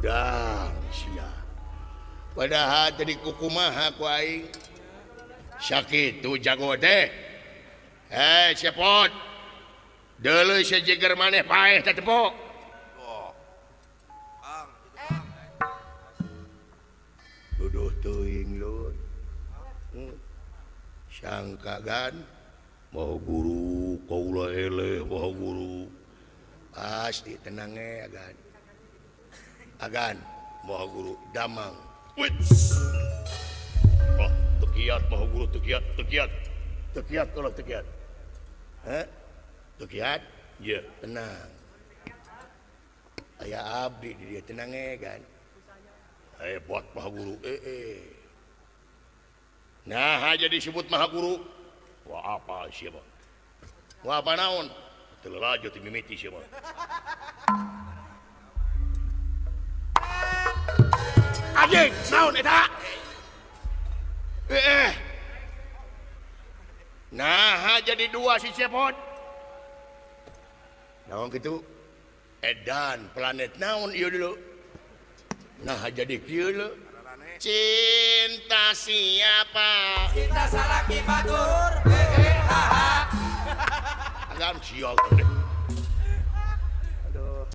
Hudang sia. Padahal tadi kukumaha ku aing. Sakitu jago teh. Eh, Cepot. Deuleu sejeger maneh paeh teh tepo. Duduh teuing lur. Sangka gan mau guru kaula eleh mau guru. Pasti tenang ge agan. Agan mau guru damang. Wah, tekiat mau guru tekiat tekiat. Tekiat kalau tekiat. Hah? Tekiat? Iya, tenang. Aya abdi di dia tenang ge kan. Hebat maha guru. Nah, aja disebut maha guru. Wah, apa siapa? Wah, apa naon? Teu lalajo ti mimiti siapa? Anjing, naon eta? Nah, jadi dua si Cepot. Naon kitu? Edan planet naon ieu dulu. Nah, jadi kieu leuh. Cinta siapa? Cinta salaki batur. Agam sial teh.